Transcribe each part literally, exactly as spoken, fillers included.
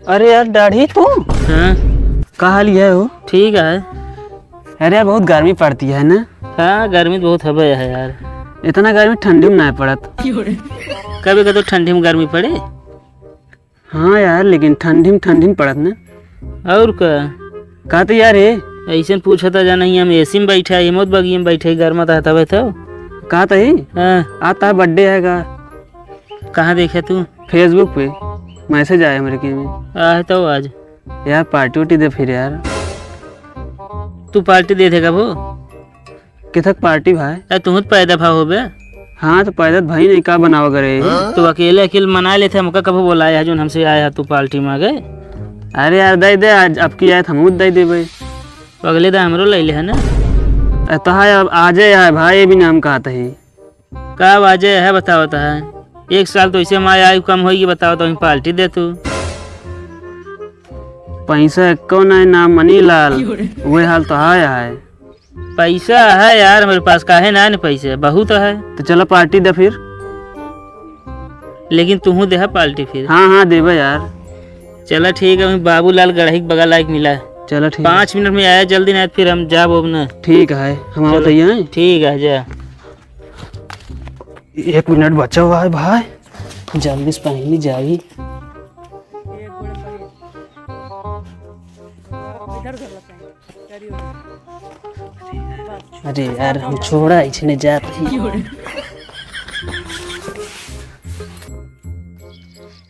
अरे यार दाढ़ी तू। हाँ। का हाल है हो? ठीक है। अरे यार बहुत गर्मी पड़ती है ना? हाँ गर्मी तो बहुत हवे है यार। इतना गर्मी ठंडी में ना पड़त। कभी कभी तो ठंडी में गर्मी पड़े। हाँ यार लेकिन ठंडी में ठंडी में पड़त ना। और का? का तो यार है। ऐसे पूछत है जाना ही हम एसी में बैठा है, मौत बगिया में बैठा है, गर्मा तो हवे तो। का तो ही? हाँ। आता है बर्थडे है का? कहाँ देखे तू? Facebook पे मैसेज आया मेरे के में। आए तो आज। यार पार्टी उर्टी दे फिर यार। तू पार्टी दे देगा वो? किथक पार्टी भाई? अरे तू तो पैदा भा हो बे। हाँ तो पैदा भाई नहीं का बनावा करे। तू अकेले अकेले मना लेते हमका कब बोलाया है जोन हमसे आया है तू पार्टी मांगे। अरे यार दे दे आज अब की आए तो हम दे देबे। तो अगले दा हमरो ले ले है ना। अरे तो है अब आजे है भाई ये भी नाम कहता है। का बाजे है बतावत है? एक साल तो इसे माय आयु कम होई बतावत है पार्टी दे तू। पैसा एको नहीं ना मनी लाल। वे हाल तो है है। पैसा है यार मेरे पास काहे ना न पैसे बहुत है। तो चला पार्टी दे फिर। लेकिन तू दे पार्टी फिर। हाँ हाँ देबे यार। चला ठीक है बाबूलाल गढ़ही के बगल लायक मिला है। चला ठीक है। पाँच मिनट में आया जल्दी ना फिर हम जाब अब ना। ठीक है हम चलो। आवत हई। ठीक है जा। एक मिनट बचा हुआ है भाई। जल्दी से पहनी जाई। अरे यार हम छोड़ा इसने जात ही।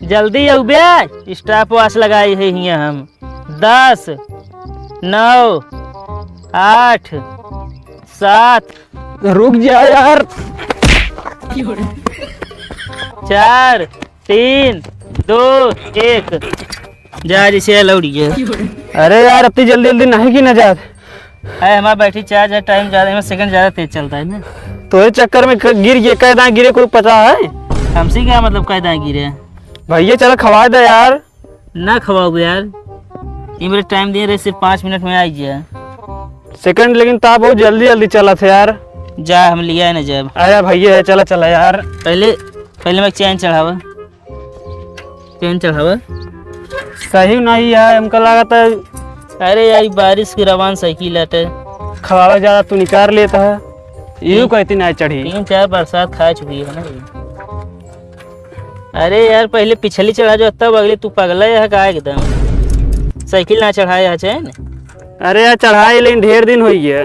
जल्दी अउबे। स्टॉप वॉच लगाई है हियाँ हम। दस, नौ, आठ, सात। रुक जा यार। चार, तीन, दो, एक। जा जैसे लौड़ी है। अरे यार इतनी जल्दी जल्दी नहीं की ना जात। अरे हमारा बैटरी चार्ज है टाइम ज्यादा है सेकंड ज्यादा तेज चलता है ना। तोरे चक्कर में क- गिर गए कैदा गिरे कोई पता है? हमसे क्या मतलब कैदा गिरे? भैया चला खवा दे यार। ना खवाओ यार। ये मेरे टाइम दिए रहे सिर्फ पाँच मिनट में आई जाए। सेकंड लेकिन ता बहुत जल्दी जल्दी चला थे यार। जा हम लिया है ना जब। अरे भैया है चला चला यार। पहले पहले मैं चैन चढ़ावा। चैन चढ़ावा। सही नहीं है हमका लागत है। अरे यार बारिश की रवान साइकिल हटे। खवावा ज्यादा तू निकाल लेता है। यूं कहती ना चढ़ी। तीन चार बरसात खा चुकी है ना ये। अरे यार पहले पिछली चढ़ा जो तब अगले तू पगला है का एकदम। साइकिल ना चढ़ाए है चैन। अरे यार चढ़ाए लेकिन ढेर दिन हो गया।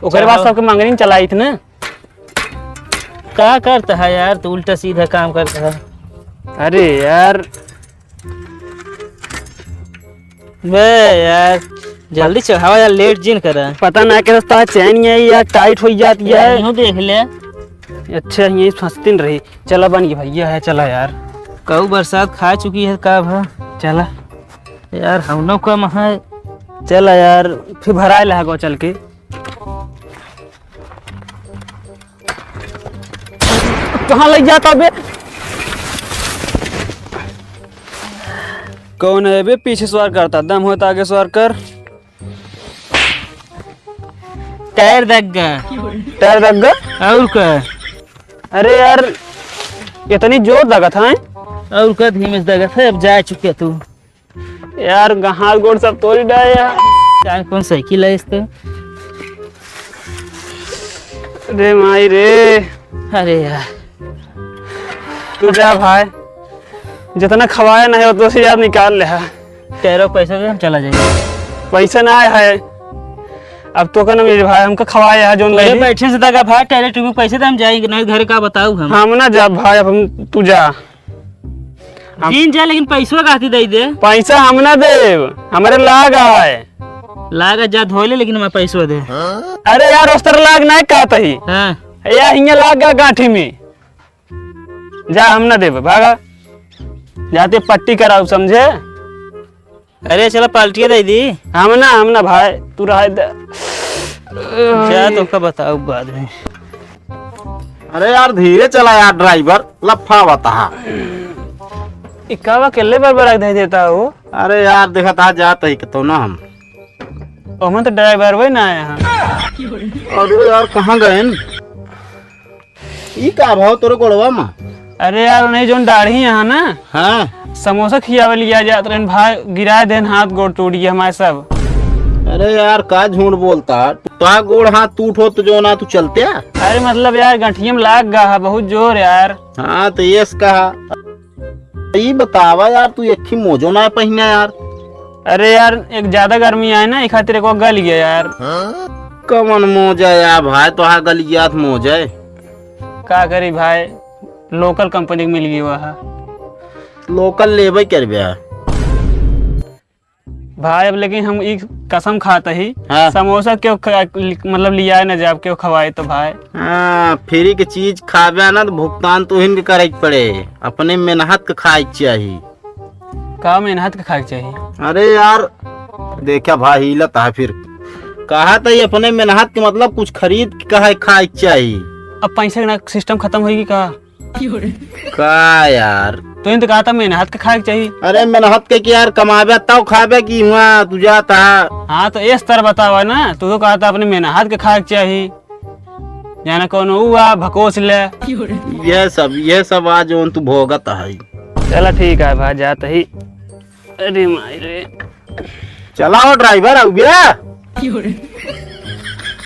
ओकरे बाद सबके मंगनी चलाई थी ना। का करता है यार तू उल्टा सीधा काम करता है। अरे यार। बे यार जल्दी चढ़ावा यार लेट जिन करा। पता ना के रास्ता चैन ये यार टाइट हो जाती है। यूं देख ले। अच्छा ये फंसती नहीं रही। चला बन गई भैया है चला यार। कऊ बरसात खा चुकी है का भा। चला। यार हम लोग कम है। चला यार फिर भराए लगा चल के। कहाँ लग जाता बे? कौन है बे पीछे सवार करता? दम होता आगे सवार कर। टायर दग गया। टायर दग गया? और का? अरे यार, इतनी जोर दगत है? और का धीमे से दगत है, अब जा चुके तू। यार, हाथ गोड़ सब तोड़ी डाले यार। यार, कौन साइकिल है इसका? अरे माई रे। अरे यार। तू जा भाई, जितना खवाया ना है, उतना से यार निकाल ले है। तेरह पैसे दे, हम चला जाएंगे। पैसा ना आया है। अब तो का ना मेरे भाई, हमका खवाया है, जोन अरे लगी। बैठे से तक भाई, टैलेंट में पैसे दे, हम जाएंगे, नहीं घर का बताऊ हम। हम ना जा भाई, अब हम, तू जा। हम दिन जा, लेकिन पैसवा काथी दे दे। पैसा हम ना देब, हमरे लाग आए। लाग जा धोले, लेकिन हमारे पैसवा दे। अरे यार, उस्तर लाग ना कहत ही। हाँ। यार, हियाँ लाग गा गांठी में। जा, हम ना देब, भागा। जाते पट्टी कराऊ, समझे? अरे, चला पाल्टिया दे दी। हम ना, हम ना भाई, तू रह दे। जा, तो का बताऊ बाद में। अरे यार, धीरे चला यार, ड्राइवर लफावत हा। ई का बा, अकेले बरबरा के दे देता हो? अरे यार, देखा था जात ही तो ना हम। ओमे तो ड्राइवर वही ना आया है। अरे यार, कहाँ गए न? ई का भाव तोरे गोड़वा में? अरे यार, उन्हें जोन दाढ़ी यहाँ ना, हाँ। समोसा खियावे लिया जात रहन भाई, गिराए देन, हाथ गोड़ टूट गया हमारे सब। अरे यार, का झूठ बोलता? तो गोड़ हाथ टूट हो तो जो ना तू चलते? अरे मतलब यार, गठिया में लाग गा है बहुत जोर यार। हाँ, तो ये कहा। ई बतावा यार, तू एक ही मोजो ना पहिना यार। अरे यार, एक ज्यादा गर्मी आए ना, ई खातिर एक गल गया यार। कवन मोजा यार भाई, तोहार गल गया मोजा? का करी भाई, लोकल कंपनी के मिल गई हुआ है। लोकल लेबे करबे। भाई, अब लेकिन हम ई कसम खात ही, हाँ। समोसा क्यों ख-, मतलब लियाए न जाब, क्यों खवाए तो भाई। हाँ, फ्री के चीज खाबे ना तो भुगतान तो हिन के करे के पड़े, अपने मेहनत के खाए के चाही। का मेहनत के खाए के चाही? अरे यार, देखा भाई, हिलत है फिर। कहा तो ये अपने मेहनत के मतलब कुछ खरीद के कहा खाए के चाही। अब पैसे के ना सिस्टम खत्म होई का? का यार? तो इन तो कहा था मेहनत के खाए के चाही। अरे मेहनत के कि यार, कमाबे तब खाबे कि हुआ तू जाता। हाँ, तो इस तरह बतावा ना, तू तो कहा था अपने मेहनत के खाए के चाही। जाना कौन हुआ भकोस ले। ये सब, ये सब आज जोन तू भोगत है। चला ठीक है भाई, जात ही। अरे माई रे। चलाओ ड्राइवर, आउ गया।